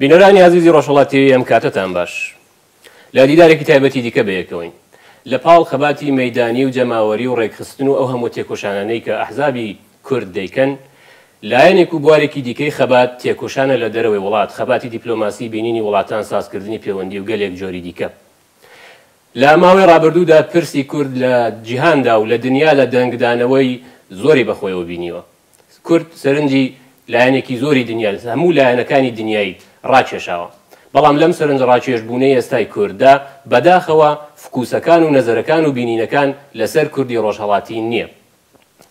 بینەرانی ئازیزی ڕۆژهەڵات تیوی ئەم کاتەتان باش. لە دیدارێکی تایبەتی دیکە بەیەکەوەین. لە پاڵ خەباتی مەیدانی و جەماوەری و ڕێکخستن و ئەو هەموو تێکۆشانانەی کە ئەحزابی کورد دەیکەن، لایەنێک و بوارێکی دیکەی خەبات، تێکۆشانە لە دەرەوەی وڵات، خەباتی دیپلۆماسی، بینینی وڵاتان، سازکردنی پێوەندی و گەلێک جۆری دیکە. لە ماوەی ڕابردوودا پرسی کورد لە جیهاندا و لە دنیادا دەنگدانەوەی زۆری بەخۆیەوە بینیوە. کورد سەرنجی لایەنێکی زۆری دنیا، هەموو لایەنەکانی دنیای ڕاکێشاوە. بەڵام لەم سەرنج ڕاکێشبوونەی ئێستای کورددا، بەداخەوە فکوسەکان و نەزەرەکان و بینینەکان لەسەر کوردی ڕۆژهەڵاتی نییە.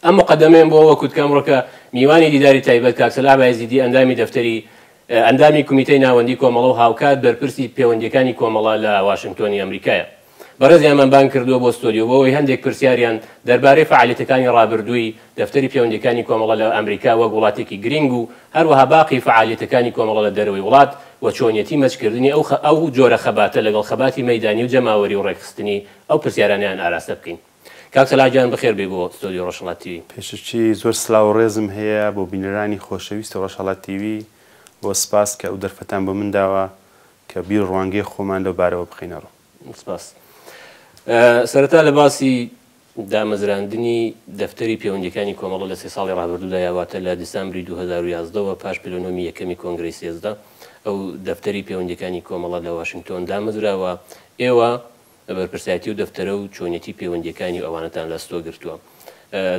ئەم موقەدەمەیەم بۆ ئەوە کوت کە ئەمڕۆکە میوانی دیداری تایبەت کاک سەلاح بایزیدی ئەندامی دەفتەری ئەندامی کومیتەی ناوەندی کۆمەڵە و هاوکات بەرپرسی پێوەندیەکانی کۆمەڵە لە واشنگتۆنی ئەمریکایە. بەڕێزیانمان بانگ کردووە بۆ ستۆدیۆ بۆ ئەوەی هەندێک پرسیاریان دەربارەی فەعالیەتەکانی ڕابردووی دەفتەری پێوەندیەکانی کۆمەڵە لە ئەمریکا وەک وڵاتێکی گرینگ و هەروەها باقی فەعالیەتەکانی کۆمەڵە لە دەرەوەی وڵات و چۆنیەتی مەچکردنی ئەو ئەو جۆرە خەباتە لەگەڵ خەباتی مەیدانی و جەماوەری و ڕێکخستنی ئەو پرسیارانەیان ئاراستە بکەین. کاک سەلاح گیان بەخێر بێی بۆ ستۆدیۆ ڕۆژهەڵات تیوی. پێشەکی زۆر سلاو و ڕێزم هەیە بۆ بینەرانی خۆشەویستی ڕۆژهەڵات تیوی و سپاس کە ئەو دەرفەتان بۆ من داوە کە بیر و ڕوانگەی خۆمان لەو بارەوە بخەینە ڕوو. سپاس. سەرەتا لە باسی دامەزراندنی دەفتەری پێوەندیەکانی کۆمەڵە لە سێ ساڵی ڕابردوودا یا واتە لە دیسامبری 2011 وە پاش پلۆنۆمی یەکەمی کۆنگرەی 13 ئەو دەفتەری پێوەندیەکانی کۆمەڵە لە واشنگتۆن دامەزرا و ئێوە بەرپرسایەتی ئەو دەفتەرە و چۆنیەتی پەیوەندییەکانی و ئەوانەتان لە ئەستۆ گرتووە.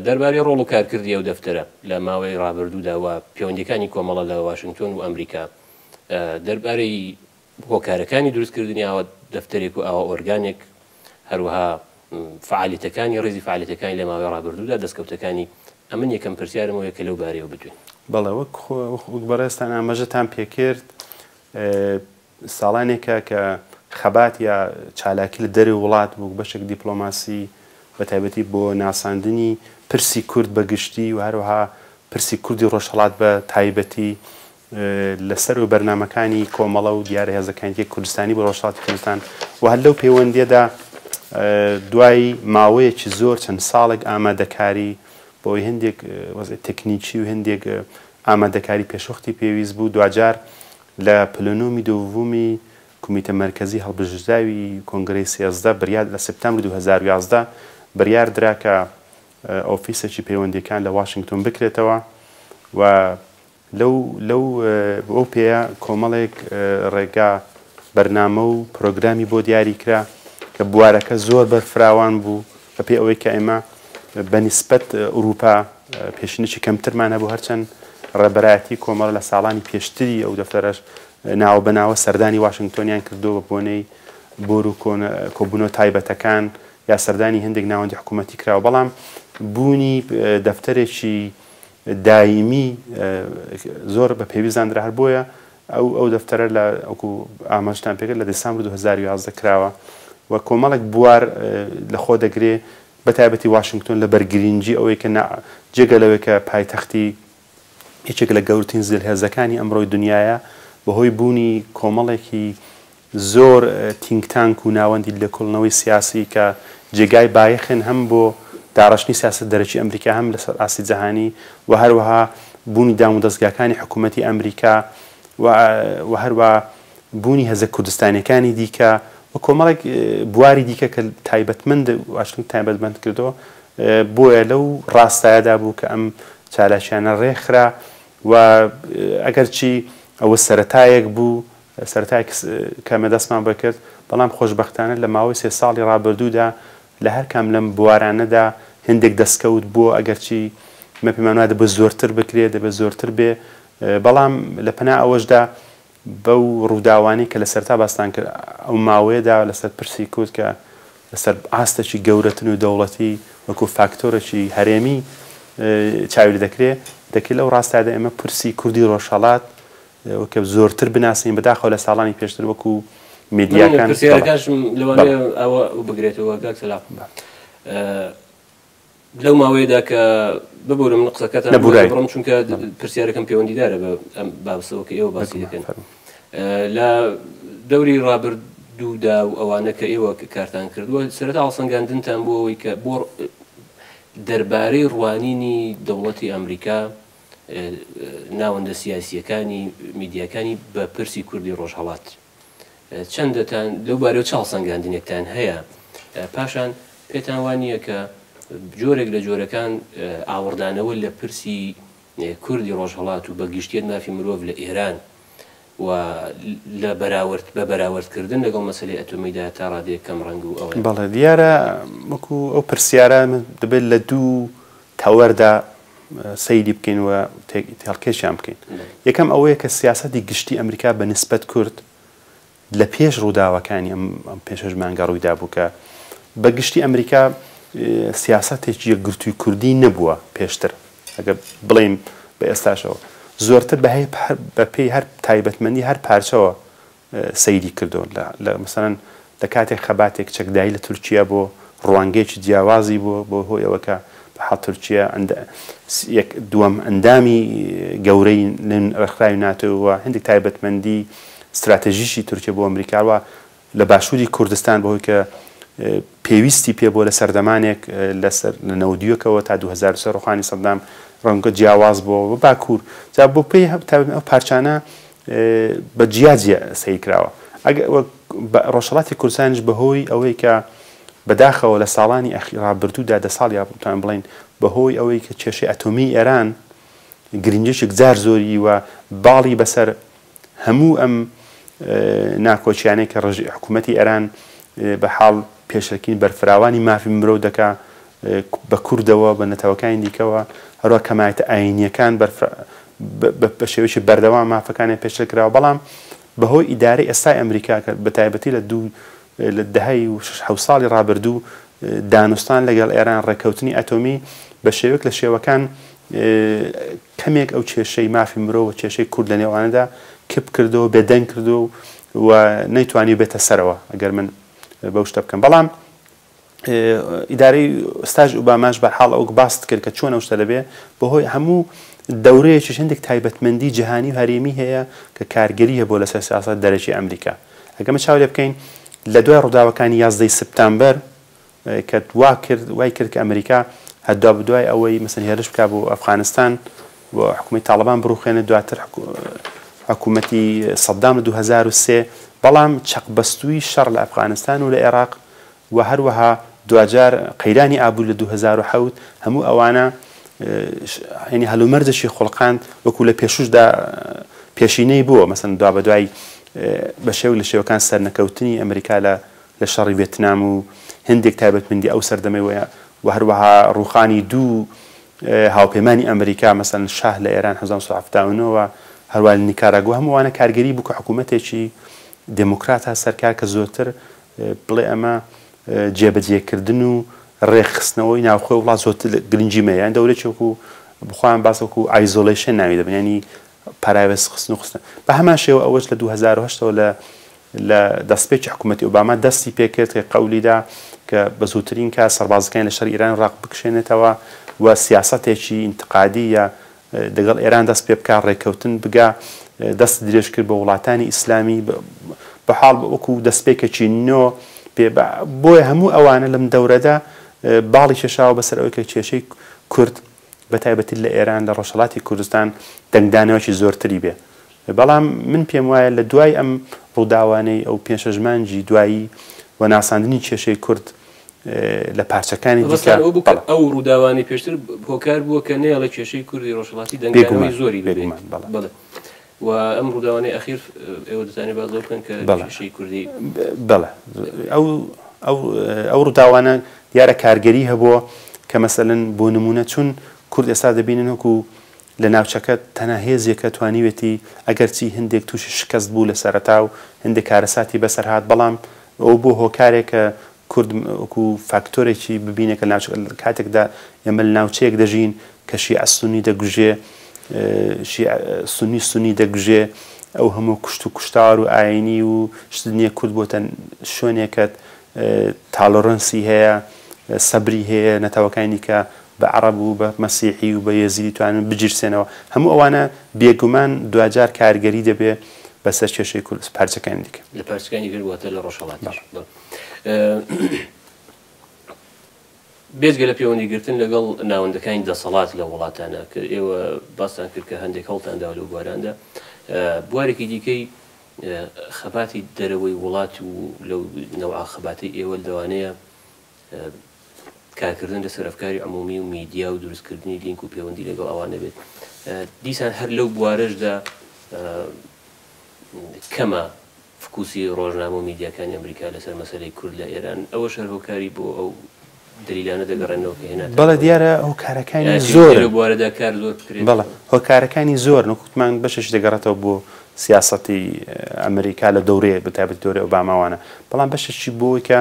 دەربارەی ڕۆڵ و کارکردی ئەو دەفتەرە لە ماوەی ڕابردوودا و پەیوەندییەکانی کۆمەڵە لە واشنگتۆن و ئەمریکا، دەربارەی هۆکارەکانی دروستکردنی ئاوا دەفتەرێک و ئاوا ئۆرگانێک، هەروەها فەعالیەتەکانی، ڕیزی فەعالیەتەکانی لە ماوەی ڕابردوودا، دەستکەوتەکانی، ئەمن یەکەم پرسیارم ئەوەیە کە لەو بارەیەوە بدوێن. بەڵێ، وەک بەڕێزتان ئاماژەتان پێکرد، ساڵانێکە کە خەبات یا چالاکی لە دەرەوەی وڵات وەک بەشێک دیپڵۆماسی بە تایبەتی بۆ ناساندنی پرسی کورد بە گشتی و هەروەها پرسی کوردی ڕۆژهەڵات بە تایبەتی لە سەرەوەی بەرنامەکانی کۆمەڵە و دیارە هێزەکانی تری کوردستانی بۆ ڕۆژهەڵاتی کوردستان و هەر لەو پەیوەندییەدا دوای ماوەیەکی زۆر چەند ساڵێک ئامادەکاری بۆی هەندێک وەزعی تەکنیکی و هەندێک ئامادەکاری پێشوەختی پێویست بوو دواجار لە پلنۆمی دوومی کومیتە مەرکەزی هەڵبژردراوی کۆنگرەی 13 بریار لە سپتامبری 2011 بریار درا کە ئۆفیسێکی پەیوەندیەکان لە واشنگتۆن بکرێتەوە و لەو لەو بەو پێیە کۆمەڵێک ڕێگا بەرنامە و پرۆگرامی بۆ دیاری کرا کە بوارەکە زۆر بەرفراوان بوو بەپێی ئەوەی کە ئێمە بە نیسبەت ئورووپا پێشینێکی کەمترمان هەبوو هەرچەند ڕێبەرایەتی کۆمەڵە لە ساڵانی پێشتری ئەو دەفتەرەش ناوە بە ناوە سەردانی واشنگتۆنیان کردووە بە بۆنەی بۆر و کۆبوونەوە تایبەتەکان یا سەردانی هەندێک ناوەندی حکوومەتی کراوە بەڵام بوونی دەفتەرێکی دایمی زۆر بە پێویست داندرا هەر بۆیە ئەو ئەو دەفتەرە لە وەکو ئاماژەتان پێکرد لە دێسامبر 2011 کراوە و کۆمەڵێک بوار لە خۆ دەگرێ بە تایبەتی واشنگتۆن لە بەر گرینگی ئەوەی کە نا جێگە لەوەی کە پایتەختی یەکێک لە گەورترین زلهێزەکانی ئەمڕۆی دنیایە بەهۆی بوونی کۆمەڵێکی زۆر think tank و ناوەندی لێکۆڵنەوەی سیاسی کە جێگای بایەخن هەم بۆ داڕشتنی سیاسەت دەرەکی ئەمریکا هەم لەسەر ئاستی جەهانی و هەروەها بوونی دامودەزگاکانی حکوومەتی ئەمریکا و و هەروا بوونی هێزە کوردستانیەکانی دیکە و کۆمەڵێک بواری دیکە کە تایبەتمەند واشنگتن تایبەتمەند کردەوە بۆیە لەو ڕاستایەدا بوو کە ئەم چالاکیانە ڕێکخرا و ئەگەرچی ئەوە سەرەتایەک بوو سەرەتایەک کە ئێمە دەستمان بە کرد، بەڵام خۆشبەختانە لە ماوەی سێ ساڵی ڕابردوودا لە هەر کام لەم بوارانەدا هێندێک دەستکەوت بووە، ئەگەرچی ئێمە پێمان وایە دەبێ زۆرتر بکرێ، دەبێ زۆرتر بێ، بەڵام لە پەنا ئەوەشدا بەو ڕووداوانەی کە لە سەرەتا باستان کرد ئەو ماوەیەدا لەسەر پرسی کورد کە لەسەر ئاستێکی گەورەتر و دەوڵەتی وەکوو فاکتۆرێکی هەرێمی چاوی لێ دەکرێ، دەکرێ لەو ڕاستایەدا ئێمە پرسی کوردی ڕۆژهەڵات وەکە زۆرتر بناسین بەداخەوە لە ساڵانی پێشتر وەکو میدیاکان پرسیارەکەشم لەوانەیە ئەوە بگرێتەوە کاک سەلاح لەو ماوەیەدا کە ببورم من قسەکەتان بڕم چونکە پرسیارەکەم پەیوەندیدارە بە ئەم بابسەوە کە ئێوە باسی دەکەن لە دەوری ڕابردوودا و ئەوانە کە ئێوە کارتان کردووە سەرەتا هەڵسەنگاندنتان بۆ ئەوەی کە بۆ دەربارەی ڕوانینی دەوڵەتی ئەمریکا ناوەندە سیاسییەکانی میدیاکانی بە پرسی کوردی ڕۆژهەڵات چەندەتان لەو بارەوە چ هەڵسەنگاندنێکتان هەیە؟ پاشان پێتان وا نییە کە جۆرێک لە جۆرەکان ئاوڕدانەوە لە پرسی کوردی ڕۆژهەڵات و بە گشتیەت مافی مرۆڤ لە ئێران و لە بەراورد بە بەراورد کردن لەگەڵ مەسەلەی ئەتۆمیدا تا ڕادەیەک کەم ڕەنگ و ئەوەیە؟ بەڵێ دیارە وەکو ئەو پرسیارە دەبێت لە دوو تەوەردا سەیری بکەین و تێهەڵکێشیان بکەین. یەکەم ئەوەیە کە سیاسەتی گشتی ئەمریکا بە نیسبەت کورد لە پێش ڕووداوەکانی ئەم پێنج شەش مانگە ڕوویدا بوو کە بە گشتی ئەمریکا سیاسەتێکی یەکگرتووی کوردی نەبووە پێشتر ئەگەر بڵێین بە ئێستاشەوە زۆرتر بە پێی هەر تایبەتمەندی هەر پارچەوە سەیری کردووە لە مەسەلەن لە کاتێک خەباتێک چەکداری لە تورکیا بۆ ڕوانگەیەکی جیاوازی بۆ بۆ هۆی ئەوە کە بە حاڵ تورکیا یەک دووەم ئەندامی گەورەی ڕێکخراوی ناتۆ و هەندێک تایبەتمەندی ستراتێژیشی تورکیا بۆ ئەمریکا و لە باشووری کوردستان بەهۆی کە پێویستی پێ بووە لە سەردەمانێک لەسەر لە نەوەدویەکەوە تا 2003 ڕوخانی سەدام ڕەنگە جیاواز بووە بە باکوور جا بۆ پێی ئەو پارچانە بە جیا جیا سەیر کراوە ئەگەر ڕۆژهەڵاتی کوردستانیش بەهۆی ئەوەی کە بەداخەوە لە ساڵانی ئەخی ڕابردوودا دە ساڵ یا بتوانین بڵێین بەهۆی ئەوەی کە کێشەی ئەتۆمی ئێران گرنگیەکی یەکجار زۆری و باڵی بەسەر هەموو ئەم ناکۆکیانەی کە ڕژ حکوومەتی ئێران بە حاڵ پێشەکین بەرفراوانی مافی مرۆڤ دەکا بە کوردەوە بە نەتەوەکانی دیکەوە هەروە کەمایەتە ئایینیەکان بە شێوەیەکی بەردەوام مافەکانیان پێشێل کراوە بەڵام بەهۆی ئیدارەی ئێستای ئەمریکا کە بە تایبەتی لە دوو لە دەهەی و شەش حەوت ساڵی ڕابردوو دانوستان لەگەڵ ئێران ڕێککەوتنی ئەتۆمی بە شێوەیەک لە شێوەکان کەمێک ئەو کێشەی مافی مرۆڤ و کێشەی کورد لە نێوانەدا کپ کردەوە بێدەنگ کردو و نەیتوانی بێتە سەرەوە ئەگەر من بەو شتە بکەم بەڵام ئیدارەی ستاژ ئوباماش بەرحاڵ ئەوک باست کرد کە چۆن ئەو شتە دەبێ بەهۆی هەموو دەورەیەکیش هەندێک تایبەتمەندی جیهانی و هەرێمی هەیە کە کارگەری هەبووە لەسەر سیاسەت دەرەکی ئەمریکا ئەگەر ئەمە چاو لێ بکەین لە دوای ڕووداوەکانی یازدەی سپتامبەر کە وا کرد وای کرد کە ئەمریکا هەر دوابدوای ئەوەی مەسەن هێرش بکا بۆ ئەفغانستان و حکوومەتی تاڵبان بڕوخێنێت دواتر حکوومەتی سەدام لە 2003 بەڵام چەقبەستووی شەڕ لە ئەفغانستان و لە عێراق و هەروەها دواجار قەیرانی ئابووری لە 2007 هەموو ئەوانە یعنی هەلومەرجێکی خوڵقاند وەکو لە پێشوشدا پێشینەی بووە مەسەن دوابەدوای بە شێوەک لە شێوەکان سەرنەکەوتنی ئەمریکا لە لە شەڕی ڤێتنام و هەندێک تایبەتمەندی ئەو سەردەمەی و هەروەها ڕووخانی دوو هاوپەیمانی ئەمریکا مەسەلەن شاه لە ئێران 1979 و هەروە لە نیکاراگوا هەموو ئەوانە کارگەری بوو کە حکوومەتێکی دێموکرات هات سەر کار کە زۆرتر بڵێ ئەمە جێبەجێکردن و ڕێکخستنەوەی ناوخۆی وڵات زۆرتر گرنگی مەیە یان دەورێکی وەکو بخۆیان باس وەکو isolation ناوی دەبن ینی پەراوێز خستن و خستن بە هەمان شێوە ئەوەش لە 2008 ەوە لە لە دەستپێکی حکوومەتی ئۆباما دەستی پێکرد کە قەولی دا کە بە زووترین کات سەربازەکانی لە شەڕی ئێران و عێراق بکشێنێتەوە و سیاسەتێکی ئینتقادی یا دەگەڵ ئێران دەست پێ بکا ڕێککەوتن بگا دەست درێژ کرد بە وڵاتانی ئیسلامی بە حاڵ وەکوو دەستپێکێکی نۆ پێ بۆیە هەموو ئەوانە لەم دەورەدا باڵی کێشاوە بەسەر ئەوەی کە کێشەی کورد بە تایبەتی لە ئێران لە ڕۆژهەڵاتی کوردستان دەنگدانەوەکی زۆرتری بێ بەڵام من پێم وایە لە دوای ئەم ڕووداوانەی ئەو پێنج شەش مانگی دوایی و ناساندنی کێشەی کورد لە پارچەکانی دیکە مەبەستان ئەوە بوو کە ئەو ڕووداوانەی پێشتر هۆکار بووە کە نەیەڵێ کێشەی کوردی ڕۆژهەڵاتی دەنگدانەوەی زۆری ببێت. بێگومان بەڵێ. بەڵێ و ئەم ڕووداوانەی ئەخیر ئێوە دەتانەوێت باس لەوە بکەن کە کێشەی کوردی بەڵێ ئەو ئەو ئەو ڕووداوانە دیارە کارگەری هەبووە کە مەسەلەن بۆ نموونە چون کورد ئێستا دەبینن وەکوو لە ناوچەکە تەنها هێزێکە توانیوێتی ئەگەرچی هەندێک تووشی شکەست بوو لە سەرەتا و هەندێک کارەساتی بەسەر هات بەڵام ئەوە بووە هۆکارێک کە کورد وەکو فاکتۆرێکی ببینێ کە ناوچەکە کاتێکدا ئێمە لە ناوچەیەک دەژین کە شیعە سونی دەگوژێ شیعە سونی سونی دەگوژێ ئەو هەموو کوشت و کوشتار و ئاینی و شت نییە کورد بۆتە شوێنێکەت تالۆرنسی هەیە سەبری هەیە نەتەوەکانی کە بە عەڕەب و بە مەسیحی و بە یەزیدی توانن بگیرسێنەوە هەموو ئەوانە بێگومان دواجار کارگەری دەبێ بەسەر کێشەی کورد پارچەکانی دیکە. لە پارچەکانی دیکە واتە لە ڕۆژهەڵاتیش. بەڵێ. بێجگە لە پێوەندی گرتن لەگەڵ ناوەندەکانی دەسەڵات لەو وڵاتانە کە ئێوە باستان کرد کە هەندێک هەوڵتان داوە لەو بواراندا، بوارێکی دیکەی خەباتی دەرەوەی وڵات و لەو نەوعە خەباتەی ئێوە لەوانەیە کارکردن لەسەر ئەفکاری عمومی و میدیا و دروستکردنی لینک و پەیوەندی لەگەڵ ئەوانە بێت. دیسان هەر لەو بوارەشدا کەمە فکوسی ڕۆژنامە و میدیاکانی ئەمریکا لەسەر مەسەلەی کورد لە ئێران، ئەوەش هەر هۆکاری بۆ ئەو دەلیلانە دەگەڕێنەوە کە هێناتانەوە. بەڵێ دیارە هۆکارەکانی زۆرن. لەو بوارەدا کار زۆر بکرێت. بەڵێ هۆکارەکانی زۆرن، وەک وتمان بەشێکی دەگەڕێتەوە بۆ سیاسەتی ئەمریکا لە دەورەیەک بە تایبەتی دەورەی ئۆباما وانە، بەڵام بەشێکی بۆ ئەوەی کە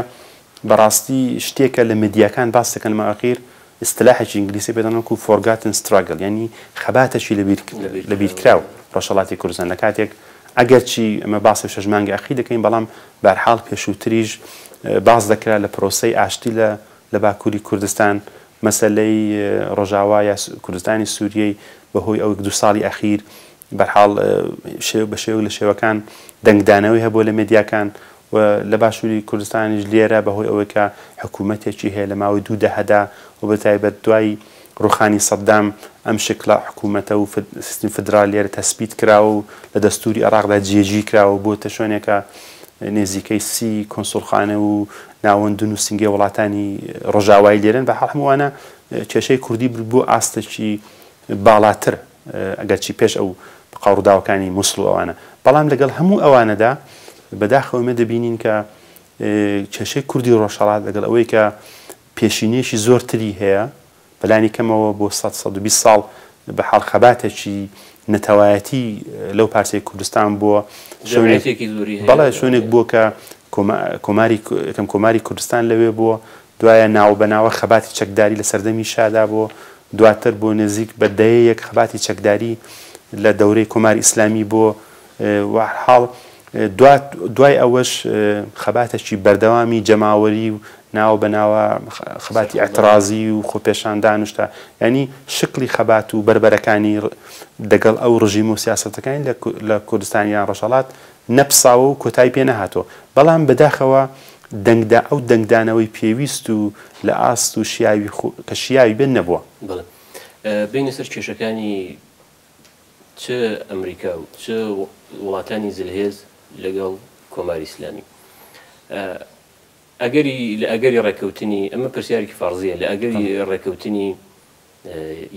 بەڕاستی شتێکە لە میدیاکان باس دەکەن لە مەئەخیر ئیستلاحێکی ئینگلیسی پێ دەڵێن وەکوو forgotten struggle یانی خەباتێکی لەبیرکراو ڕۆژهەڵاتی کوردستان لە کاتێک ئەگەرچی ئەمە باسی شەش مانگی ئەخیر دەکەین بەڵام بەرحاڵ پێشووتریش باس دەکرا لە پرۆسەی ئاشتی لە لە باکووری کوردستان مەسەلەی ڕۆژاوا یا کوردستانی سووریەی بەهۆی ئەو دوو ساڵی ئەخیر بەرحاڵ بە شێوەیەک لە شێوەکان دەنگدانەوەی هەبووە لە مێدیاکان و لە باشووری کوردستانیش لێرە بەهۆی ئەوەی کە حکوومەتێکی هەیە لە ماوەی دوو دەهەدا و بە تایبەت دوای ڕووخانی سەدام ئەم شکڵە حکوومەتە و سیستمی فدرال لێرە تەسبیت کراوە و لە دەستووری عێراقدا جێگیر کراوە و بۆتە شوێنێکە نێزیکەی 30 کونسوڵخانە و ناوەند و نووسینگەی وڵاتانی ڕۆژاوایی لێرەن. بە حاڵ هەموو ئەوانە کێشەی کوردی برد بۆ ئاستێکی باڵاتر. ئەگەرچی پێش ئەو ڕووداوەکانی موسڵ و ئەوانە، بەڵام لەگەڵ هەموو ئەوانەدا بەداخەوە ئێمە دەبینین کە کێشەی کوردی ڕۆژهەڵات لەگەڵ ئەوەی کە پێشینەیەکی زۆرتری هەیە بەلانی کەمەوە بۆ 100 120 ساڵ بە حاڵ خەباتێکی نەتەوایەتی لەو پارچەی کوردستان بووە شوێنێک بەڵێ شوێنێک بووە کە کۆماری یەکەم کۆماری کوردستان لەوێ بووە دوایە ناوە بە ناوە خەباتی چەکداری لە سەردەمی شادا بۆ دواتر بۆ نزیک بە دەیەیەک خەباتی چەکداری لە دەورەی کۆماری ئیسلامی بۆ وەهەرحاڵ دوای ئەوەش خەباتێکی بەردەوامی جەماوەری و ناوە بە ناوە خەباتی ئیعترازی و خۆپێشاندان و شتە یانی شکڵی خەبات و بەربەرەکانی دەگەڵ ئەو ڕژیم و سیاسەتەکانی لە کوردستان یان ڕۆژهەڵات نەپساوە و کۆتایی پێ نەهاتووە بەڵام بەداخەوە دەنگدا ئەو دەنگدانەوەی پێویست و لە ئاست و شیاوی خۆ کە شیاوی بێت نەبووە. بەڵێ. بێینە سەر کێشەکانی چ ئەمریکا و چ وڵاتانی زلهێز لەگەڵ کۆماری ئیسلامی. ئەگەری لە ئەگەری ڕێککەوتنی، ئەمە پرسیارێکی فەرزییە، لە ئەگەری ڕێککەوتنی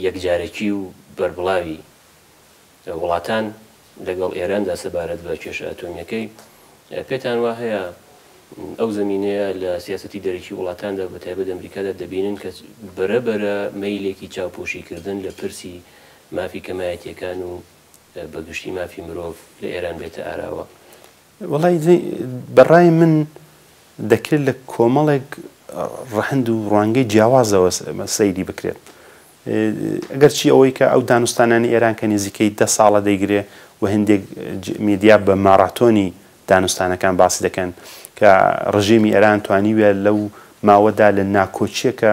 یەکجارەکی و بەربڵاوی وڵاتان لەگەڵ ئێراندا سەبارەت بە کێشە ئەتۆمییەکەی، پێتان وا هەیە ئەو زەمینەیە لە سیاسەتی دەرەکی وڵاتاندا و بەتایبەت ئەمریکادا دەبینن کە بەرە بەرە مەیلێکی چاوپۆشیکردن لە پرسی مافی کەمایەتییەکان و بە گشتی مافی مرۆڤ لە ئێران بێتە ئاراوە؟ وەڵای بە ڕای من دەکرێت لە کۆمەڵێک ڕەهەند و ڕوانگەی جیاوازەوە سەیری بکرێت. ئەگەرچی ئەوەی کە ئەو دانوستانانی ئێران کە نزیکەی دە ساڵە دەیگرێ و هەندێک میدیا بە ماراتۆنی دانوستانەکان باسی دەکەن کە ڕژێمی ئێران توانیویە لەو ماوەدا لە ناکۆکییەکە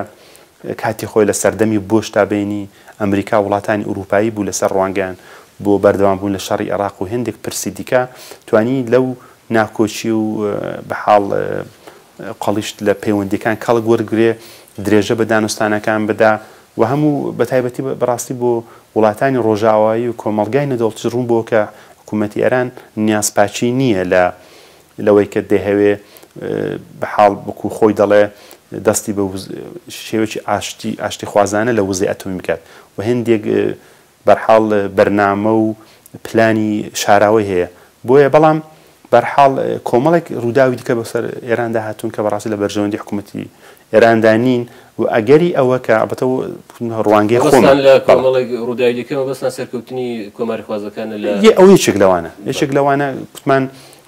کاتی خۆی لە سەردەمی بۆشدا بەینی ئەمریکا و وڵاتانی ئورووپایی بوو لەسەر ڕوانگەیان بۆ بەردەوام بوون لە شەڕی ئێراق و هێندێک پرسی دیکە توانی لەو ناکۆکی و بە حاڵ قەڵیشت لە پەیوەندیەکان کەڵک وەرگرێ، درێژە بە دانوستانەکان بدا و هەموو بە تایبەتی بەڕاستی بۆ وڵاتانی ڕۆژاوایی و کۆمەڵگای نێودەوڵەتیش ڕوون بۆوە کە حکوومەتی ئێران نیازپاکی نییە لە لەوەی کە دەیهەوێ بە حاڵ وەکوو خۆی دەڵێ دەستی بە شێوەیەکی ئاشتی ئاشتیخوازانە لە وزەی ئەتۆمی بکات و هێندێک بەرحاڵ بەرنامە و پلانی شاراوەی هەیە بۆیە بەڵام بەرحاڵ کۆمەڵێک ڕووداوی دیکە بەسەر ئێراندا هاتوون کە بەڕاستی لە بەرژەوەندی حکوومەتی ئێراندا نین و ئەگەری ئەوە کە ئەڵبەتە ڕوانگەی خۆمە مەبەستان لە کۆمەڵێک ڕووداوی دیکە مەبەستان سەرکەوتنی کۆماریخوازەکانە لە ئەو یەکێک لەوانە یەکێک لەوانە کوتمان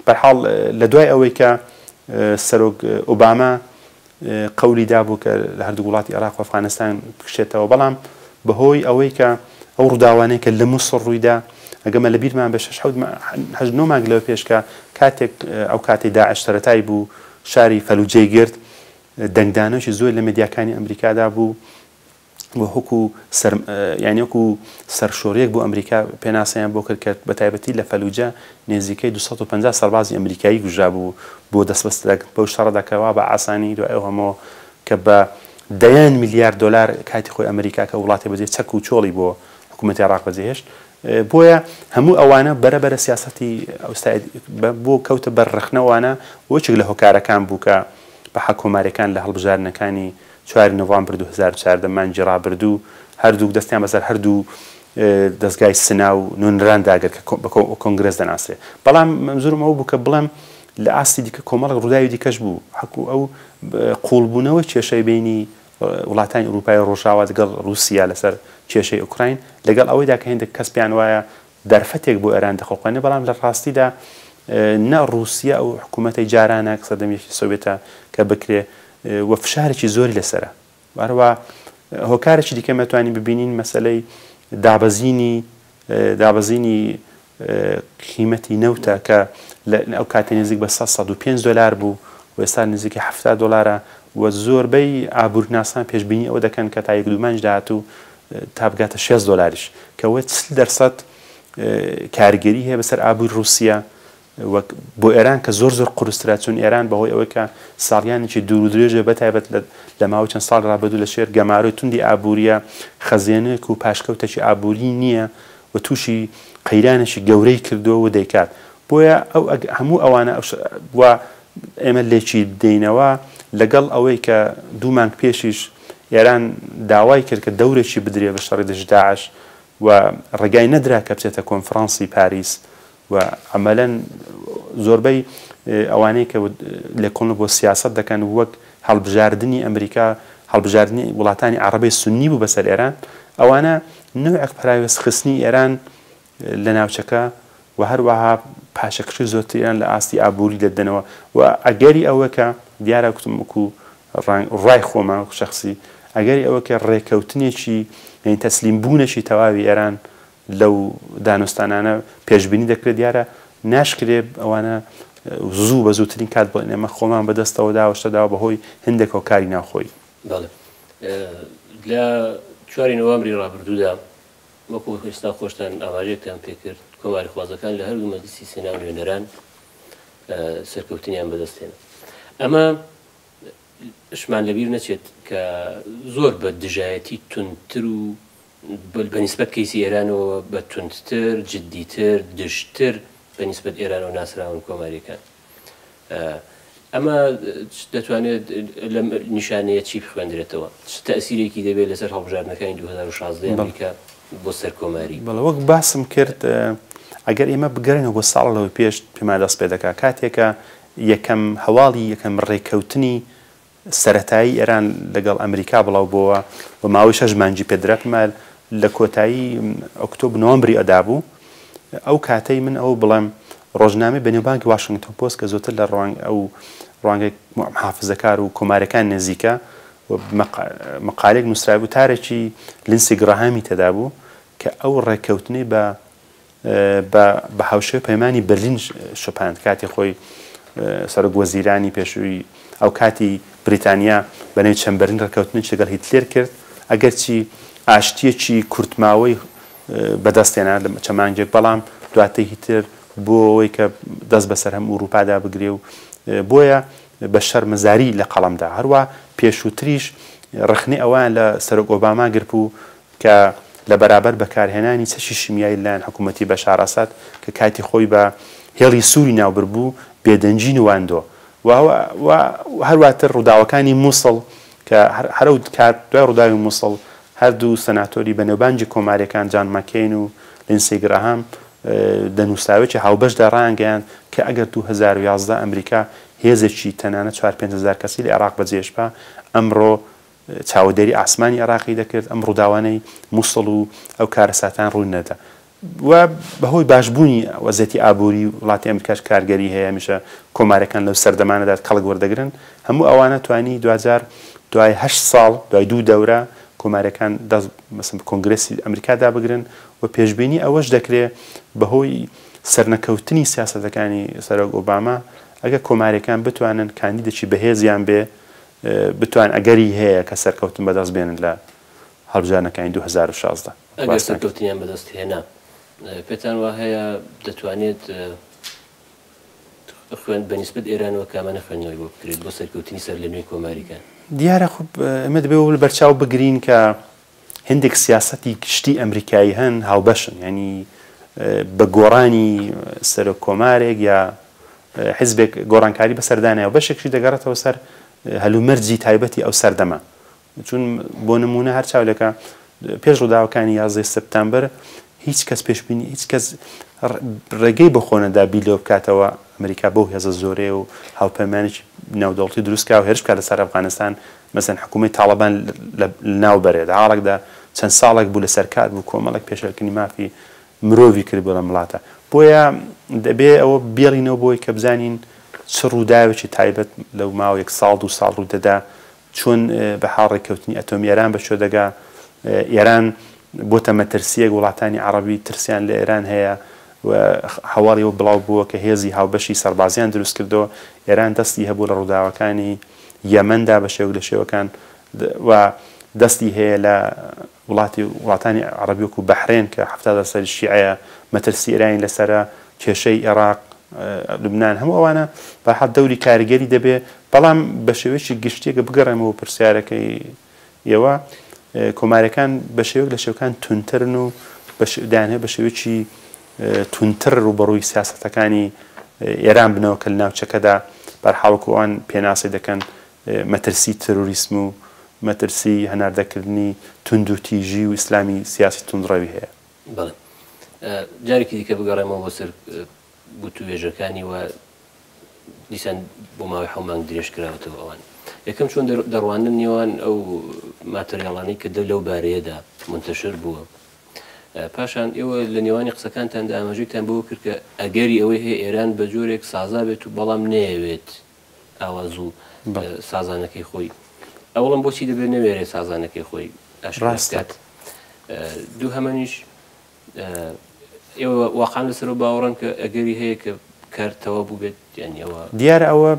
بەرحاڵ لە دوای ئەوەی کە سەرۆک ئۆباما قەولی دابوو کە لە هەردوو وڵاتی عێراق و ئەفغانستان بکشێتەوە، بەڵام بەهۆی ئەوەی کە ئەو ڕووداوانەی کە لە موسڵ ڕوویدا، ئەگەمە لە بیرمان بێ شەش حەوت هەشت نۆ مانگ لەوە پێش کە کاتێک ئەو کاتەی داعش سەرەتای بوو شاری فەلوجەی گرت، دەنگدانەوەکی زۆر لە مێدیاکانی ئەمریکادا بوو، وەکو سەر یانی وەکو سەرشۆڕیەک بۆ ئەمریکا پێناسەیان بۆ کرد کە بە تایبەتی لە فەلوجە نێزیکەی 250 سەربازی ئەمریکایی کوژرابوو بۆ دەستبەسترەک بەو شەڕەدا کە وا بە ئاسانی دوای ئەو هەموو کە بە دەیان میلیارد دۆلار کاتی خۆی ئەمریکا کە وڵاتی بەجێ چەک و چۆڵی بۆ حکوومەتی عێراق بەجێهێشت. بۆیە هەموو ئەوانە بەرە بەرە سیاسەتی ئەوستا بۆ کەوتە بەر ڕەخنە ئەوانە و یەکێک لە هۆکارەکان بوو کە بە حەق کۆماریەکان لە هەڵبژاردنەکانی چواری نۆڤامبر 2014 مانگی ڕابردوو هەردووک دەستیان بەسەر هەردوو دەزگای سنا و نوێنەران داگرت کە بە کۆنگرێس دەناسرێ. بەڵام مەنزورم ئەوە بوو کە بڵێم لە ئاستی دیکە کۆمەڵێک ڕووداوی دیکەش بوو حەق و ئەو قووڵبوونەوەی کێشەی بینی وڵاتانی ئورووپای ڕۆژاوا لەگەڵ ڕووسیا لەسەر کێشەی ئۆکراین، لەگەڵ ئەوەیدا کە هێندێک کەس پێیان وایە دەرفەتێک بۆ ئێران دەخوڵقێنێ، بەڵام لە ڕاستیدا نە ڕووسیە ئەو حکوومەتەی جارانە کە سەردەمی یەکێتی سۆڤێتە کە بکرێ و فشارێکی زۆری لەسەرە. هەروەها هۆکارێکی دیکە مەتوانین ببینین مەسەلەی دابەزینی دابەزینی قیمەتی نەوتە کە لە ئەو کاتە نزیک بە 105 دلار بوو و ئێستا نزیکی 70 دلارە و زۆربەی ئابوورناسان پێشبینی ئەوە دەکەن کە تا یەک دوو مانگ داهاتوو تا بگاتە 6 دلاریش کە وە 40% کاریگەری هەیە بەسەر ئابووری ڕووسیا وەک بۆ ئێران کە زۆر زۆر قورسترە چون ئێران بەهۆی ئەوەی کە ساڵیانێکی دوور و درێژە بە تایبەت لە ماوەی چەند ساڵی ڕابردوو لە ژێر گەمارۆی توندی ئابووریە خەزێنێک و پاشکەوتێکی ئابووری نییە و تووشی قەیرانێکی گەورەی کردووە و دەیکات بۆیە ئەو هەموو ئەوانە و ئێمە لێکی بدەینەوە لەگەڵ ئەوەی کە دوو مانگ پێشیش ئێران داوای کرد کە دەورێکی بدرێ بە شەڕی دژ داعش و ڕێگای نەدرا کە بچێتە کۆنفرانسی پاریس و عەمەلەن زۆربەی ئەوانەی کە لێکۆڵنەوە بۆ سیاسەت دەکەن وەک هەڵبژاردنی ئەمریکا هەڵبژاردنی وڵاتانی عەڕەبی سوننی بوو بەسەر ئێران ئەوانە نەوعێک پەراوێزخستنی ئێران لە ناوچەکە و هەروەها پاشەکشەی زۆرتر ئێران لە ئاستی ئابووری دەدەنەوە و ئەگەری ئەوە کە دیارە کوتم وەکو ڕای خۆمە وەکو شەخسی ئەگەری ئەوە کە ڕێکەوتنێکی یعنی تەسلیم بوونێکی تەواوی ئێران لەو دانوستانانە پێشبینی دەکرێت، دیارە ناشکرێ ئەوانە زوو بە زووترین کات بڵێن ئێمە خۆمان بەدەستەوە داوە شتە داوە بەهۆی هەندێک هۆکاری ناوخۆیی. بەڵێ لە چواری نۆوامبری ڕابردوودا وەکو ئێستا خۆشتان ئاماژەیەکتان پێکرد کۆماریخوازەکان لە هەردوو مەجلیسی سێنا و نوێنەران سەرکەوتنیان بەدەست هێنا. ئەمە شمان لەبیر نەچێت کە زۆر بە دژایەتی توندتر و بە نیسبەت کەیسی ئێرانەوە بە توندتر، جدیتر، دژتر بە نیسبەت ئێرانەوە ناسراون کۆمارییەکان. ئەمە دەتوانێت لەم نیشانەیە چی بخوێندرێتەوە؟ چ تەئسیرێکی دەبێت لەسەر هەڵبژاردنەکانی 2016 ئەمریکا بۆ سەرکۆماری؟ بەڵێ وەک باسم کرد ئەگەر ئێمە بگەڕێینەوە بۆ ساڵ لەوە پێش پێمان دەست پێ دەکات کاتێکە یەکەم هەواڵی یەکەم ڕێککەوتنی سەرەتایی ئێران لەگەڵ ئەمریکا بڵاو بۆوە و ماوەی شەش مانگی پێ درا پێم وایە لە کۆتایی ئۆکتۆب نۆوەمبری ئەدا بوو ئەو کاتەی من ئەو بڵێم ڕۆژنامەی بەنێوبانگی واشنگتۆن پۆست کە زۆرتر لە ڕوانگ ئەو ڕوانگەی محافزەکار و کۆمارەکان نزیکە و مقالێک نووسرابوو تارێکی لینسی گراهامی تێدا بوو کە ئەو ڕێککەوتنەی بە بە بە هاوشێوەی پەیمانی بەرلین شپاند، کاتی خۆی سەرۆک وەزیرانی پێشووی ئەوکاتی بریتانیا بە نێوی چەمبەرلین ڕێککەوتنێکی لەگەڵ هیتلێر کرد، ئەگەرچی ئاشتییەکی کورتماوەی بەدەست هێنا لە چەند مانگێک، بەڵام دواتر هیتلێر بۆ ئەوەی کە دەست بەسەر هەم ئورووپادا بگرێ و بۆیە بە شەرمەزاری لە قەڵەم دا. هەروا پێشووتریش ڕەخنەی ئەوەیان لە سەرۆک ئۆباما گرت بوو کە لە بەرابەر بەکارهێنانی چەکی شیمیایی لەلایەن حکوومەتی بەشار ئەسەد کە کاتی خۆی بە هێڵی سووری ناوبربوو، بێدەنگی نواندووە و و هەروەتر ڕووداوەکانی مووسڵ کە هەر ئەو کات دوای ڕووداوی مووسڵ هەردوو سەناتۆری بەنێوبانگی کۆمارییەکان جان مەکەین و لینسی گراهام دە نووسراوێکی هاوبەشدا ڕایانگەیاند کە ئەگەر 2011 ئەمریکا هێزێکی تەنانەت چوار پێنج هەزار کەسی لە عێراق بەجێهێشتبا ئەمڕۆ چاودێری ئاسمانی عێراقی دەکرد، ئەم ڕووداوانەی موسڵ و ئەو کارەساتان ڕووی نەدا و بەهۆی باشبوونی وەزیەتی ئابووری وڵاتی ئەمریکاش کارگەری هەیە، هەمیشە کۆمارەکان لەو سەردەمانەدا کەڵک وەردەگرن، هەموو ئەوانە توانی دواجار دوای هەشت ساڵ دوای دوو دەورە کۆمارەکان دەست مەسەن کۆنگرێسی ئەمریکادا بگرن و پێشبینی ئەوەش دەکرێ بەهۆی سەرنەکەوتنی سیاسەتەکانی سەرۆک ئۆباما ئەگەر کۆماریەکان بتوانن کاندیدێکی بەهێزیان بێ بتوان ئەگەری هەیە کە سەرکەوتن بەدەست بێنن لە هەڵبژاردنەکانی 2016. ئەگەر سەرکەوتنیان بەدەست هێنا پێتان وا هەیە دەتوانێت خوێن بە نیسبەت ئێرانەوە کامانە خوێندنەوەی بۆ بکرێت بۆ سەرکەوتنی سەرلەنوێی کۆماریکان؟ دیارە خب ئێمە دەبێ وە بەرچاو بگرین کە هندێک سیاسەتی گشتی ئەمریکایی هەن هاوبەشن یانی بە گۆڕانی سەرۆک کۆمارێک یا حزبێک گۆڕانکاری بەسەردانایە و بەشێکشی دەگەڕێتەوە سەر هەلومەرجی تایبەتی ئەو سەردەمە چون بۆ نموونە هەر چاولێکە پێش ڕووداوەکانی یازدەی سپتامبر هیچ کەس پێشبینی هیچ کەس ڕێگەی بە خۆ نەدا بیر لەوە بکاتەوە ئەمریکا بەو هێزە زۆرەیە و هاوپەیمانێکی ناودەوڵەتی دروست کا و هێرش بکاتە سەر ئەفغانستان مەسەن حکوومەی تاڵەبان لە ناو بەرێت حاڵێکدا چەند ساڵێک بوو لەسەر کار بوو کۆمەڵێک پێشێلکردنی مافی مرۆڤی کرد بۆ لەم وڵاتە بۆیە دەبێ ئەوە بێڵینەوە بۆی کە بزانین چ ڕووداوێکی تایبەت لەو ماوە یەک ساڵ دوو ساڵ ڕوو دەدا چۆن بە حاڵ ڕێککەوتنی ئەتۆمی ئێران بە کوێ دەگا؟ ئێران بۆتە مەترسییەک، وڵاتانی عەڕەبی ترسیان لە ئێران هەیە و هەواڵی ئەوە بڵاو بووە کە هێزی هاوبەشی سەربازیان دروست کردەوە. ئێران دەستی هەبوو لە ڕووداوەکانی یەمەندا بە شێوەک لە شێوەکان و دەستی هەیە لە وڵاتی وڵاتانی عەڕەبی وەکوو بەحرێن کە 70 دەرسەدی شیعەیە، مەترسی ئێرانی لەسەرە، کێشەی ئێڕاق، لوبنان هەموو ئەوانە بە هەر حاڵ دەوری کاریگەری دەبێ، بەڵام بە شێوەیەکی گشتی گەر بگەڕێمەوە بۆ پرسیارەکەی ئێوە، کۆمارییەکان بە شێوەیەک لە شێوەکان توندترن و دەیانهەوێت بە شێوەیەکی توندتر ڕووبەڕووی سیاسەتەکانی ئێران بنەوە کە لە ناوچەکەدا بە هەر حاڵ وەکوو ئەوان پێناسەی دەکەن مەترسی ترۆریسم و مەترسی هەناردەکردنی توندوتیژی و ئیسلامی سیاسی توندڕەوی هەیە. بەڵێ. جارێکی دیکە بگەڕێمەوە بۆ سەر وتووێژەکانی و دیسان بۆ ماوەی حەو مانگ درێژ کراوەتەوە ئەوان. یەکەم چۆن دەڕوانن نێوان ئەو ماتەریاڵانەی کە لەو بارەیەدا منتەشر بووە. پاشان ئێوە لە نێوانی قسەکانتاندا ئاماژەیەکتان بەوە کرد کە ئەگەری ئەوەی هەیە ئێران بە جۆرێک سازا بێت و بەڵام نەیەوێت ئاوا زوو سازانەکەی خۆی ئەوڵم بۆچی دەبێت نەوێرێ سازانەکەی خۆی ئاشکرا بکات دوو هەمەنیش ئێوە واقعا لەسەر باوەڕن کە ئەگەری هەیە کە کار تەوا بوو بێت یانی ئەوە دیارە ئەوە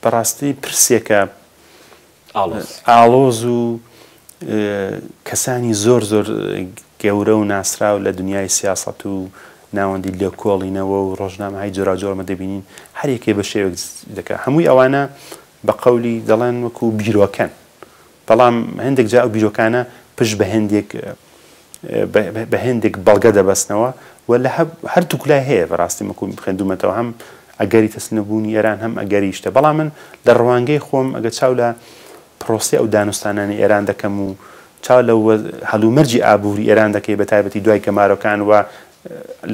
بەڕاستی پرسێکە ئاڵۆز و کەسانی زۆر زۆر گەورە و ناسراو لە دنیای سیاسەت و ناوەندی لێکۆڵینەوە و ڕۆژنامەهای جۆراوجۆر ئەمە دەبینین هەر یەکەی بە شێوەیەک دەکا هەمووی ئەوانە بە قەولی دەڵێن وەکو بیرۆکەن بەڵام هەندێک جا ئەو بیرۆکانە پشت بە هەندێک بە هێندێک بەڵگە دەبەستنەوە و لە هەردووک لای هەیە بەڕاستی مەکو خوێندومەتەوە هەم ئەگەری تەسلیمبوونی ئێران هەم ئەگەری شتە بەڵام من لە ڕوانگەی خۆم ئەگە چاو لە پرۆسەی ئەو دانوستانانی ئێران دەکەم و چاو لە هەلومەرجی ئابووری ئێران دەکەی بە تایبەتی دوای گەمارۆکان و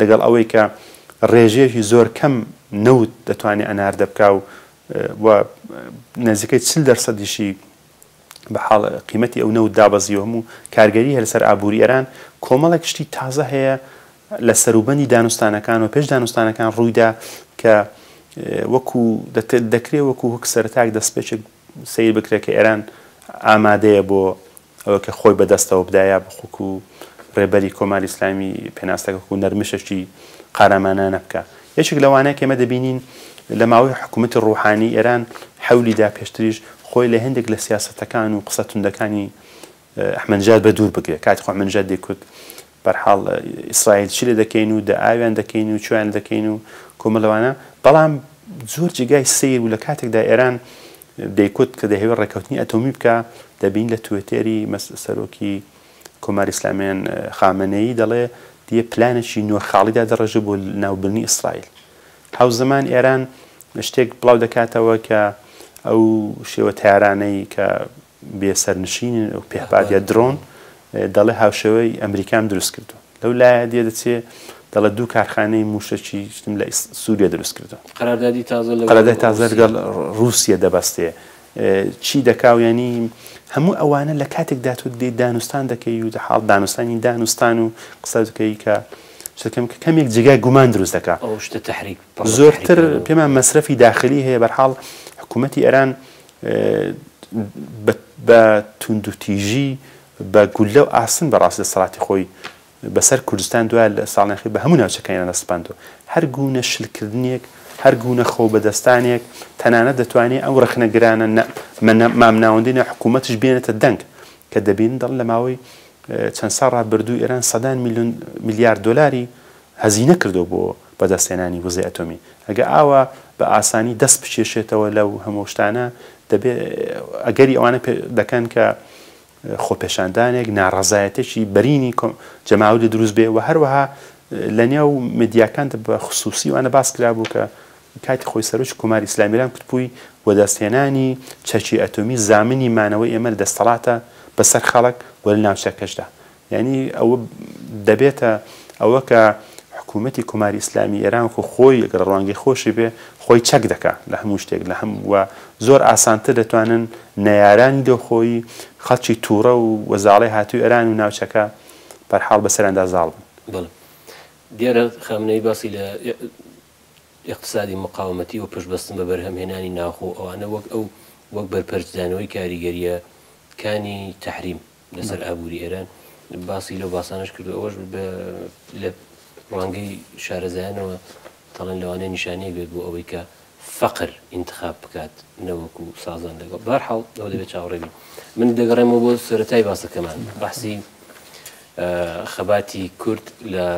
لەگەڵ ئەوەی کە ڕێژەیەکی زۆر کەم نەوت دەتوانێت ئەناردە بکا و و نزیکەی 40 دەرسەدیشی بە حاڵ قیمەتی ئەو نەوت دابەزیوە هەموو کارگەری هەیە لەسەر ئابووری ئێران، کۆمەڵێک شتی تازە هەیە لە سەروبەندی دانوستانەکان و پێش دانوستانەکان ڕوویدا کە وەکو دەکرێ وەکو وەک سەرەتایەک دەستپێکێک سەیر بکرێت کە ئێران ئامادەیە بۆ ئەوە کە خۆی بەدەستەوە بدا یا وەکو ڕێبەری کۆماری ئیسلامی پێناسەکە وەکو نەرمشێکی قارەمانانە بکا. یەکێک لەوانە کە ئێمە دەبینین لە ماوەی حکوومەتی ڕووحانی ئێران حەولی دا پێشتریش خۆی لە هێندێک لە سیاسەتەکان و قسە توندەکانی ئەحمەدنژاد بە دوور بگرێ. کاتی خۆ ئەحمەدنژاد دەیکوت بەرحاڵ ئیسرائیل چی لێ دەکەین و دە ئاویان دەکەین و کوێیان دەکەین و کۆمەڵ لەوانە، بەڵام زۆر جێگای سەیر بوو لە کاتێکدا ئێران دەیکوت کە دەیهەوێ ڕێککەوتنی ئەتۆمی بکا، دەبینین لە توێتێری سەرۆکی کۆماری ئیسلامیان خامەنەیی دەڵێ دیە پلانێکی نۆ خاڵی دادەڕێژێ بۆ لەناوبردنی ئیسرائیل. هاوزەمان ئێران شتێک بڵاو دەکاتەوە کە ئەو شێوە تەیارانەی کە بێ سەرنشینن ئەو پێهپاد یا درۆن دەڵێ هاوشێوەی ئەمریکام دروست کردو. لەو لایە دیە دەچێ دەڵێ دوو کارخانەی مووشەکی شتم لە سووریە دروست کردو. قەراردادی تازە لەگەڵ قەراردای تازە لەگەڵ ڕووسیە دەبەستێ. چی دەکا و یانی هەموو ئەوانە لە کاتێکدا تۆ دێی دانوستان دەکەی و حاڵ دانوستانی دانوستان و قسە دەکەی کە شتەکەم کە کەمێک جێگای گومان دروست دەکا. ئەو شتە تەحریک پڕ لە زۆرتر تەحریکە. پێمان مەسرەفی داخلی هەیە بەرحاڵ حکوومەتی ئێران بە توندوتیژی بە گوللە و ئاسن بەڕاستی دەسەڵاتی خۆی بەسەر کوردستان دوای لە ساڵانی ئەخیر بە هەموو ناوچەکانی ئێراندا سەپاندووە. هەر گوونە شلکردنێک، هەر گوونە خۆبەدەستانێک، تەنانەت دەتوانێ ئەو ڕەخنەگرانە مامناوەندەی ناو حکوومەتیش بێنێتە دەنگ کە دەبینن دەڵێن لە ماوەی چەند ساڵ ڕابردوو ئێران سەدان میلیۆن میلیارد دۆلاری هەزینە کردووە بۆ بەدەستهێنانی وزەی ئەتۆمی. ئەگەر ئاوا بە ئاسانی دەست بکێشێتەوە لەو هەموو شتانە، دەبێ ئەگەری ئەوانە دەکەن کە خۆپێشاندانێک ناڕەزایەتێکی بەرینی جەماوەری دروست بێ و هەروەها لە نێو میدیاکاندا بە خسوسی وانە باس کرابوو کە کاتی خۆی سەرۆکی کۆماری ئیسلامی ئێران کوتبووی وەدەستهێنانی چەکی ئەتۆمی زامنی مانەوەی ئێمە لە دەستەڵاتە بەسەر خەڵک و لە ناوچەکەشدا. یانی ئەوە دەبێتە ئەوە کە حکوومەتی کۆماری ئیسلامی ئێران وەکوو خۆی ئەگەر ڕوانگەی خۆشی بێ خۆی چەک دەکا لە هەموو شتێک لە هەم و زۆر ئاسانتر دەتوانن نەیارانی دۆخۆیی خەڵکی تووڕە و وەزاڵەی هاتووی ئێران و ناوچەکە بەرحاڵ بەسەریاندا زاڵ بن. بەڵێ. دیارە خامنەیی باسی لە ئیقتسادی موقاومەتی و پشت بەستن بە بەرهەم هێنانی ناوخۆ و ئەوانە وەک ئەو وەک بەرپەرچدانەوەی کاریگەرییە کانی تەحریم لەسەر ئابووری ئێران باسی لەو باسانەش کردو ئەوەش بە لە ڕوانگەی شارەزایانەوە دەڵێن لەوانەیە نیشانەیەک بێت بۆ ئەوەی کە فەقر ئینتخاب بکات نەوەکو سازان لەگەڵ بەهەرحاڵ ئەوە دەبێت چاوەڕێ بین من دەگەڕێمەوە بۆ سەرەتای باسەکەمان بەحسی خەباتی کورد لە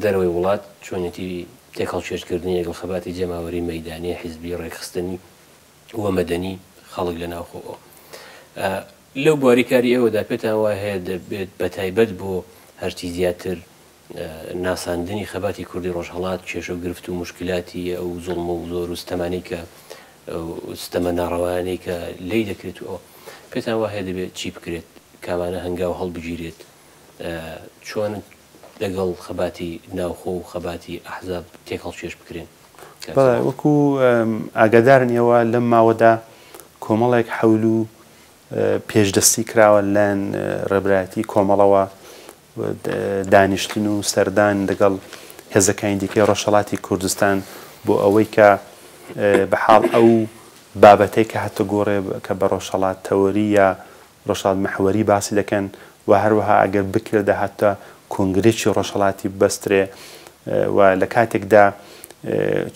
دەرەوەی وڵات چۆنێتی تێکهەڵکێشکردنی لەگەڵ خەباتی جەماوەری مەیدانی حیزبی ڕێکخستنی و مەدەنی خەڵک لە ناوخۆ لەو بواری کاری ئێوەدا پێتان وایە هەیە دەبێت بەتایبەت بۆ هەرچی زیاتر ناساندنی خەباتی کوردی ڕۆژهەڵات کێشە و گرفت و موشکیلاتی ئەو زوڵم و زۆر و ستەمانەی کە ستەمە ناڕەوایانەی کە لێی دەکرێت و ئەوە پێتان وایە دەبێت چی بکرێت کامانە هەنگاو هەڵبگیرێت چۆن لەگەڵ خەباتی ناوخۆ و خەباتی ئەحزاب تێکهەڵکێش بکرێن؟ بەڵێ وەکو ئاگادارن ئێوە لەم ماوەدا کۆمەڵێک حەول و پێشدەستی کراوە لەلایەن ڕێبەرایەتی کۆمەڵەوە دانیشتن و سەردان لەگەڵ هێزەکانی دیکەی ڕۆژهەڵاتی کوردستان بۆ ئەوەی کە بە حاڵ ئەو بابەتەی کە هاتە گۆڕێ کە بە ڕۆژهەڵات تەوەری یا ڕۆژهەڵات مەحوەری باسی دەکەن و هەروەها ئەگەر بکرێت داهاتە کۆنگرێکی ڕۆژهەڵاتی ببەسترێ و لە کاتێکدا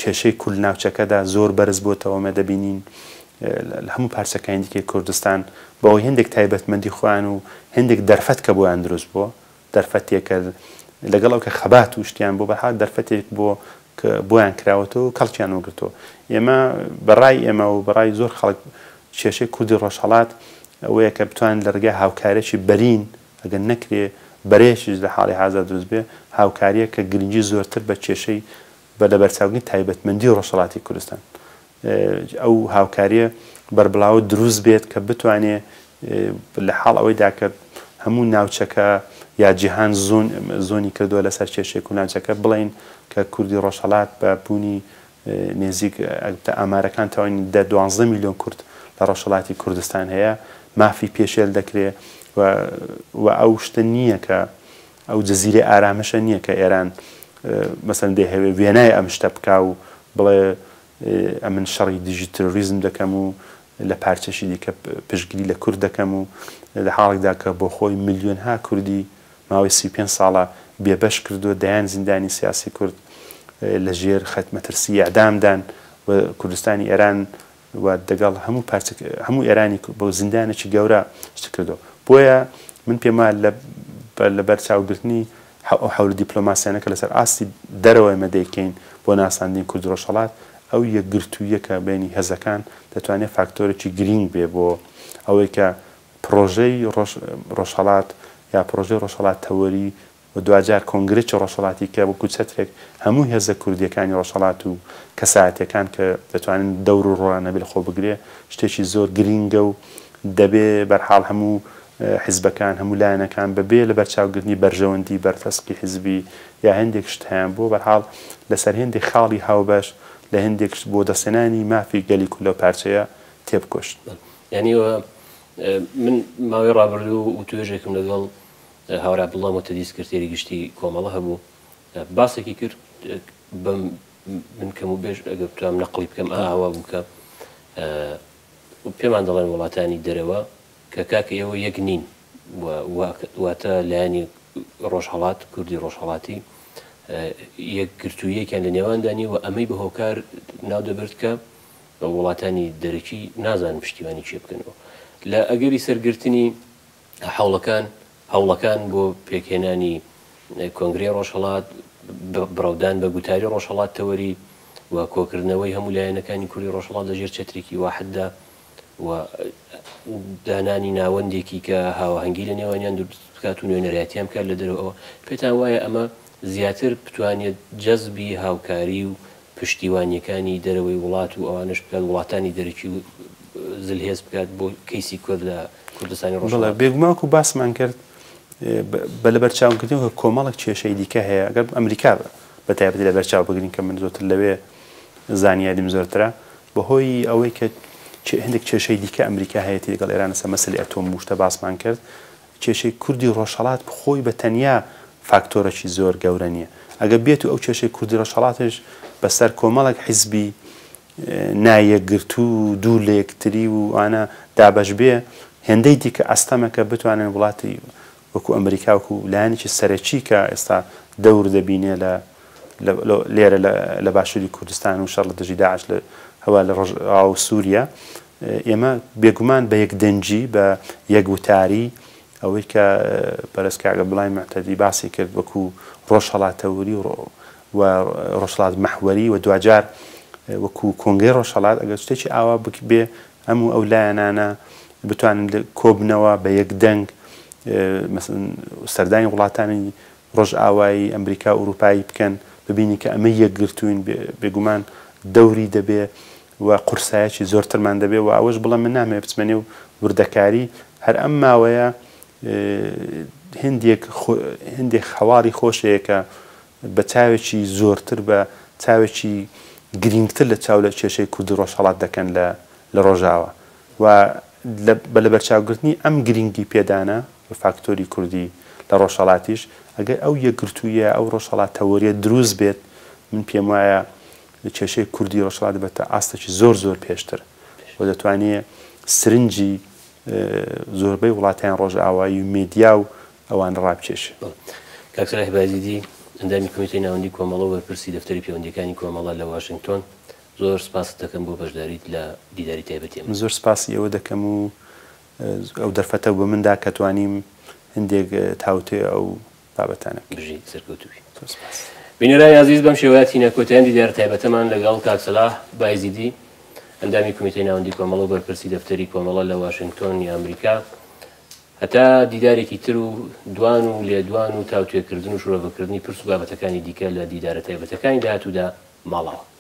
کێشەی کورد ناوچەکەدا زۆر بەرز بۆتەوە مە دەبینین لە هەموو پارچەکانی دیکەی کوردستان بەهۆی هێندێک تایبەتمەندی خۆیان و هێندێک دەرفەت کە بۆیان دروست بووە، دەرفەتێک کە لەگەڵ ئەو کە خەبات و شتیان بۆ بەرحاڵ دەرفەتێک بۆ کە بۆیان کراوەتەوە و کەڵکیان وەگرتووە. ئێمە بە ڕای ئێمە و بە ڕای زۆر خەڵک کێشەی کوردی ڕۆژهەڵات ئەوەیە کە بتوانن لە ڕێگای هاوکاریی بەرین ئەگەر نەکرێ بەرەیەکیش لە حاڵی حازر دروست بێ هاوکارییەک کە گرنگی زۆرتر بە کێشەی بە لەبەرچاوگرتنی تایبەتمەندی ڕۆژهەڵاتی کوردستان ئەو هاوکاریە بەربڵاوە دروست بێت کە بتوانێ لە حاڵ ئەوەیدا کە هەموو ناوچەکە یا جیهان زۆن زۆنی کردووە لەسەر کێشێک و ناوچەکە بڵین کە کوردی ڕۆژهەڵات بە بوونی نێزیک ئامارەکان تاوانی دە دوانزە میلیۆن کورد لە ڕۆژهەڵاتی کوردستان هەیە مافی پێشێل دەکرێ و و ئەو شتە نییە کە ئەو جزیرەی ئارامشە نییە کە ئێران مەسەلەن دەیهەوێ وێنای ئەم شتە بکا و بڵێ ئەمن شەڕی دژی ترۆریزم دەکەم و لە پارچەشی دیکە پشتگیری لە کورد دەکەم و لە حاڵێکدا کە بۆ خۆی ملیۆنها کوردی ماوەی 35 ساڵە بێبەش کردووە، دەیان زیندانی سیاسی کورد لە ژێر خەت مەترسی ئێعدامدان و کوردستانی ئێران و دەگەڵ هەموو پارچە هەموو ئێرانی بۆ زیندانێکی گەورە شت کردووە. بۆیە من پێم وایە لە بە لەبەرچاوگرتنی ئەو حەولە دیپلۆماسیانە کە لەسەر ئاستی دەرەوە ئێمە دەیکەین بۆ ناساندنی کورد ڕۆژهەڵات، ئەو یەکگرتوویە کە بەینی هێزەکان دەتوانێ فاکتۆرێکی گرینگ بێ بۆ ئەوەی کە پڕۆژەی ڕۆژهەڵات یا پڕۆژەی ڕۆژهەڵات تەوەری و دواجار کۆنگرەی ڕۆژهەڵاتی کە وەکوو چەترێک هەموو هێزە کوردییەکانی ڕۆژهەڵات و کەسایەتییەکان کە دەتوانن دەور و ڕۆڵیان هەبێ لە خۆ بگرێ شتێکی زۆر گرینگە و دەبێ بەرحاڵ هەموو حیزبەکان هەموو لایەنەکان بە بێ لەبەرچاوگرتنی بەرژەوەندی بەرتەسکی حیزبی یا هێندێک شت هەیان بۆ بەرحاڵ لەسەر هێندێک خاڵی هاوبەش لە هێندێک شت بۆ دەستهێنانی مافی گەلی کورد لەو پارچەیە تێبکۆشن. یانی من ماوەی ڕابردوو وتوێژێکم لەگەڵ هاوڕێ عەبدوڵڵا موهتەدی سکرتێری گشتی کۆمەڵە هەبوو باسێکی کرد بەم من کەم و بێژ ئەگەر بتوانم نەقڵی بکەم ئاوا بوو کە پێمان دەڵێن وڵاتانی دەرەوە کە کاکە ئێوە یەک نین واتە لایەنی ڕۆژهەڵات کوردی ڕۆژهەڵاتی یەکگرتوویەکیان لە نێواندا نییە و ئەمەی بە هۆکار ناو دەبرد کە وڵاتانی دەرەکی نازانن پشتیوانی کێ بکەنەوە لە ئەگەری سەرگرتنی حەوڵەکان هەوڵەکان بۆ پێکهێنانی کۆنگرەی ڕۆژهەڵات، بڕەودان بە گوتاری ڕۆژهەڵات تەوەری و کۆکردنەوەی هەموو لایەنەکانی کوردی ڕۆژهەڵات لە ژێر چەترێکی واحددا و. و دانانی ناوەندێکی کە هاوەهەنگی لە نێوانیان دروست بکات و نوێنەرایەتیان بکات لە دەرەوە، پێتان وایە ئەمە زیاتر بتوانێت جەزبی هاوکاری و پشتیوانیەکانی دەرەوەی وڵات و ئەوانەش بکات، وڵاتانی دەرەکی و زلهێز بکات بۆ کەیسی کورد لە کوردستانی بەڵێ ڕۆژهەڵات؟ بێگومان وەکو باسمان کرد بە لەبەرچاوگرتن کە کۆمەڵێک کێشەی دیکە هەیە ئەگەر ئەمریکا بە تایبەتی لەبەرچاو بگرین کە من زۆرتر لەوێ زانیاریم زۆرترە بەهۆی ئەوەی کە هەندێک کێشەی دیکە ئەمریکا هەیەتی لەگەڵ ئێران لەسەر مەسەلەی ئەتۆم و شتە باسمان کرد کێشەی کوردی ڕۆژهەڵات خۆی بە تەنیا فاکتۆرەکی زۆر گەورە نییە. ئەگەر بێت و ئەو کێشەی کوردی ڕۆژهەڵاتیش بەسەر کۆمەڵێک حیزبی نا یەکگرتوو و دوور لە یەکتری و ئەوانە دابەش بێ، هێندەی دیکە ئەستەمە کە بتوانن وڵاتی وەکوو ئەمریکا وەکوو لایەنێکی سەرەکی کە ئێستا دەور دەبینێ لە لێرە لە باشووری کوردستان و شەڕ لە دژی داعش لە هەوا لە ڕۆژئاوا و سووریا ئێمە بێگومان بە یەک دەنگی بە یەک وتاری ئەوەی کە بەرێز کاک عەبدوڵای موهتەدی باسی کرد وەکوو ڕۆژهەڵاتەوری و ڕۆژهەڵات مەحوەری و دواجار وەکوو کۆنگرەی ڕۆژهەڵات ئەگەر شتێکی ئاوا بێ ئەم و ئەو لایەنانە بتوانن کۆبنەوە بە یەک دەنگ مەسەلەن سەردانی وڵاتانی ڕۆژئاوایی، ئەمریکا و ئورووپایی بکەن، ببینین کە ئەمە یەکگرتووین، بێگومان دەوری دەبێ و قورسایەکی زۆرترمان دەبێ و ئەوەش بڵێم من نامەوێ بچمە نێو وردەکاری، هەر ئەم ماوەیە هێندێک هێندێک هەواڵی خۆش هەیە کە بە چاوێکی زۆرتر بە چاوێکی گرینگتر لە چاو لە کێشەی کوردی ڕۆژهەڵات دەکەن لە لە ڕۆژاوا و بە لەبەرچاوگرتنی ئەم گرینگی پێدانە بە فاکتۆری کوردی لە ڕۆژهەڵاتیش، ئەگەر ئەو یەکگرتوویە، ئەو ڕۆژهەڵاتتەوەرییە دروست بێت، من پێموایە کێشەی کوردی ڕۆژهەڵات دەبێتە ئاستێکی زۆر زۆر پێشتر و دەتوانێ سرنجی زۆربەی وڵاتانی ڕۆژئاوایی و مێدیا و ئەوانە ڕابکێشێ. بەڵێ. کاک سەلاح بایزیدی، ئەندامی کۆمیتەی ناوەندی کۆمەڵە و بەرپرسی دەفتەری پەیوەندییەکانی کۆمەڵە لە واشنگتۆن، زۆر سپاست دەکەم بۆ بەشداریت لە دیداری تایبەتی ئەمە. من زۆر سپاسی ئێوە دەکەم و ئەو دەرفەتە بە من دا کە توانیم هەندێک تاوتوێ ئەو بابەتانە بکەین. بژیت، سەرکەوتوو بی. زۆر سپاس. بینەرانی ئازیز بەم شێوەیە تینە کۆتایی ئەم دیدارە تایبەتەمان لەگەڵ کاک سەلاح بایزیدی ئەندامی کۆمیتەی ناوەندی کۆمەڵە و بەرپرسی دەفتەری کۆمەڵە لە واشنگتۆنی ئامریکا هەتا دیدارێکی تر و دوان و لێدوان و تاوتوێکردن و شرۆڤەکردنی پرس و بابەتەکانی دیکە لە دیدارە تایبەتەکانی داهاتوودا ماڵاوا.